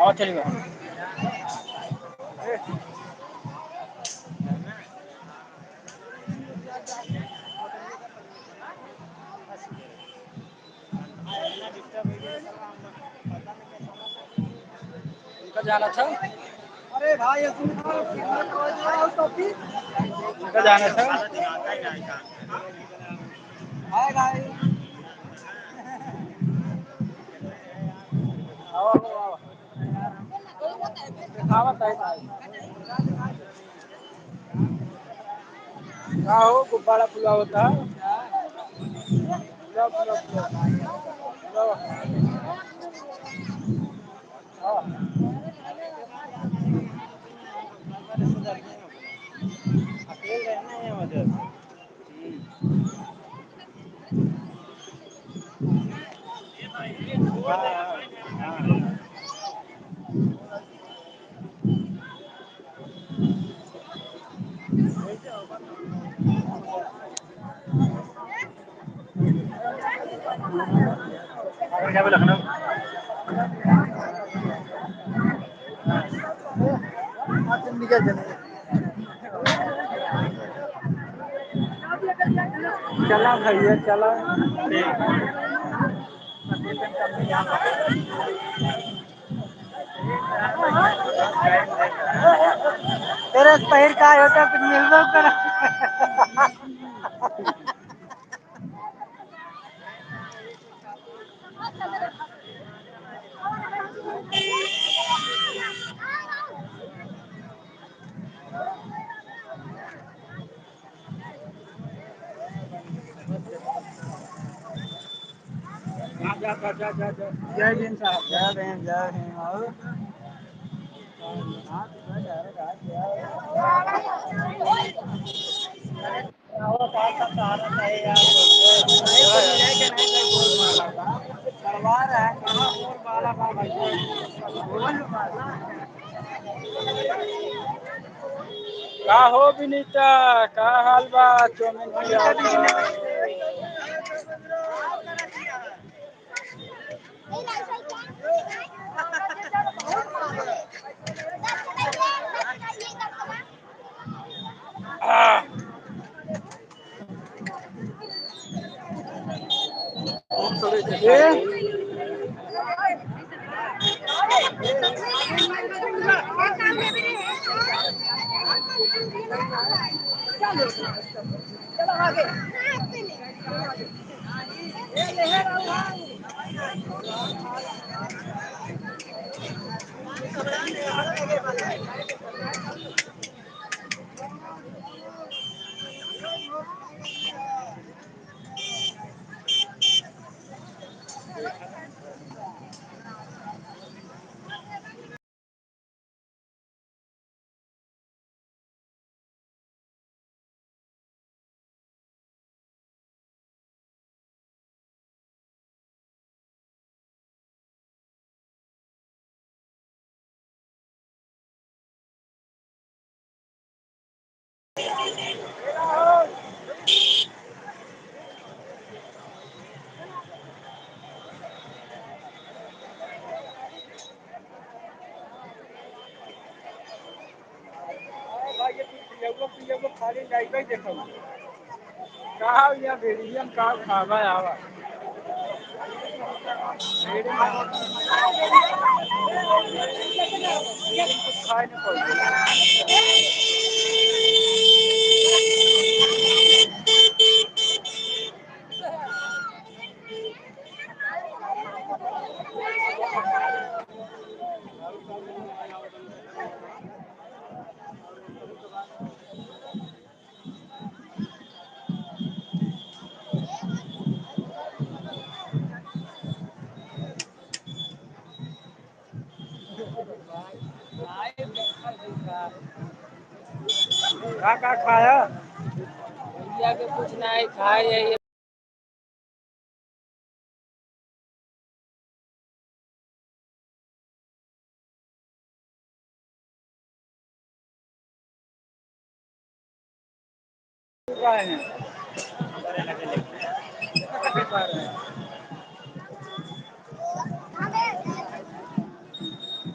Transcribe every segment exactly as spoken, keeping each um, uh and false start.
आवा चली बा। इनका जाना था। अरे भाई, ये सुन, इनका जाना था। हाय भाई। आओ, आओ, आओ। दिखावा ताई, ताई। का हो, गुब्बारा फुलावत है? फुलाओ, फुलाओ, फुलाओ। फुलाओ। हाँ। अकेले रहना है वजह से। चला भैया, चला। तेरे से पहिर का होता, कुछ मिलबो करा। जय भीम साहब। जय भीम, जय भीम। और? का हो विनीता, का हाल बा? चौमिन खिया। अरे भाई, ये कुछ पियउआ, पियउआ खाली जाइबे देखउ। का यहाँ भेड़िया में का खावा आवा? भेड़ी में कुछ खाए न पावे। का का खाया? भैया के कुछ नहीं खाए है ये।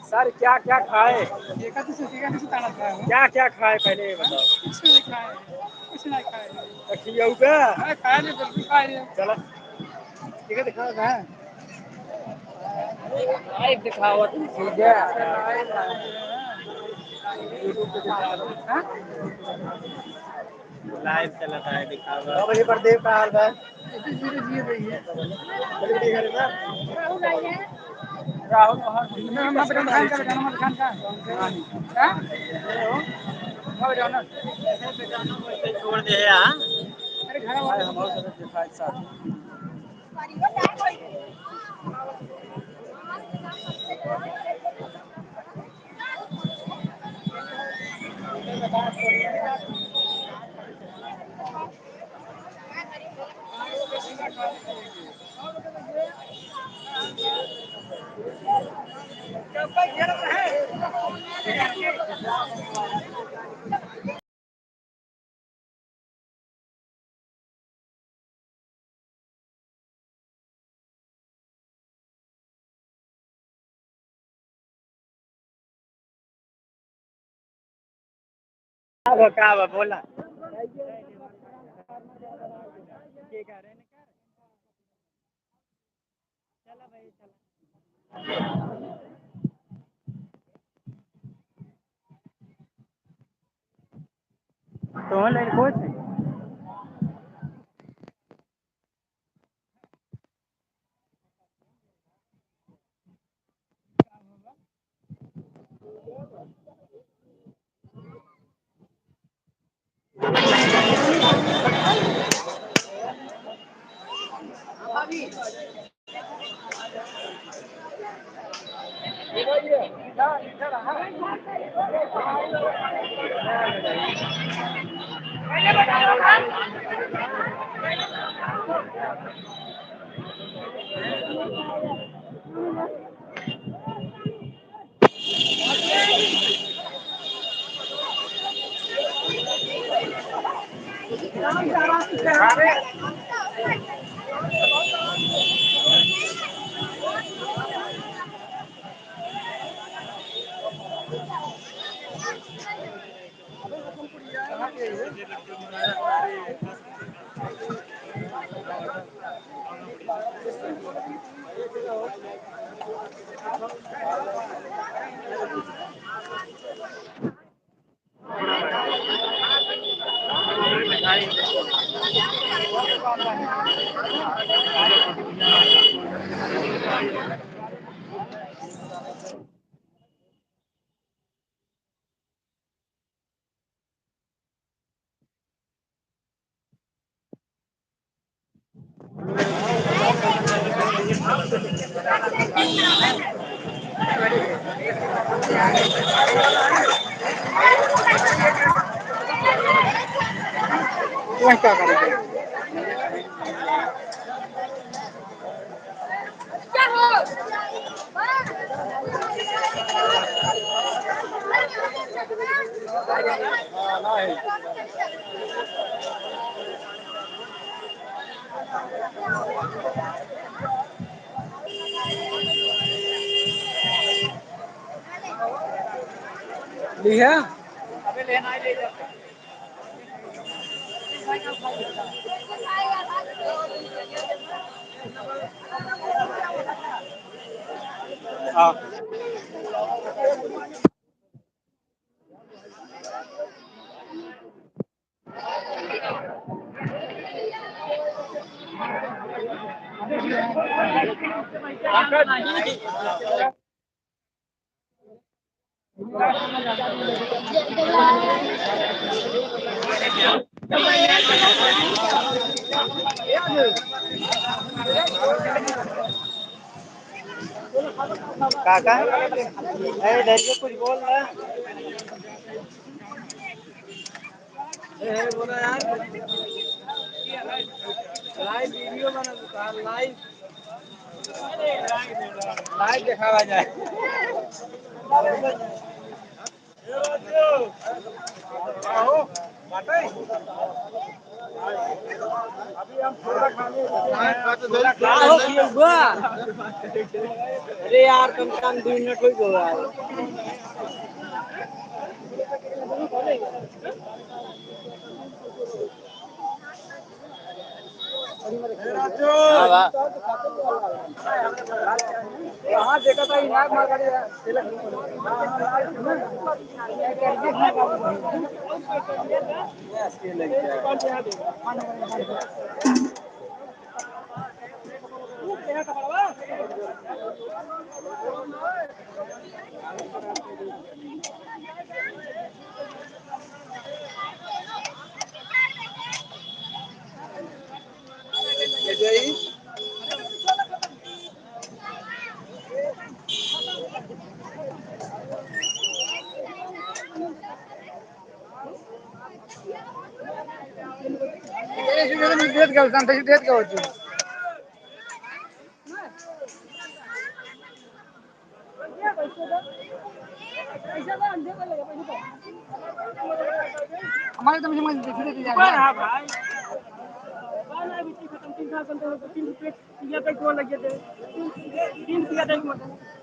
सर, क्या क्या खाए? देखा तो सर, देखा तो सर, ताना था वो। क्या क्या खाए, पहले ये बताओ। कुछ नहीं खाए, कुछ नहीं खाए। तो खियाऊगा? हाँ, खाए ले, बिल्कुल खाए ले। चलो, ठीक है, दिखाओ कहाँ है? लाइव दिखावत है, ठीक है। हाँ? लाइव चलत है, दिखावा। और ये प्रदीप का हाल बा? राहुल वहाँ हम अपने खान का बेटा, हमारे खान का। हाँ? हाँ, बेटा, ना। छोड़ दे यार। अरे, घर वाले हम और सब देखा एक साथ। का बा, का बा, बोला। तो ऑनलाइन कोच है। वह क्या करेंगे? लिया? हाँ। काका, अरे इधर से कुछ बोल रहा है। ए, बोला यार, लाइव वीडियो बना देता है, लाइव, लाइव दिखावा जाए। का हो, की हुआ? अरे यार, कम से कम दो मिनट हो गया यार। हाँ, वाह। देत गयो, शांत से देत गयो तू। हमारे तो मुझे, मुझे देखते थे यार। ऊपर है भाई। तीन रुपये, तीन रुपये गोल लगे थे। तीन रुपया दे, मतलब।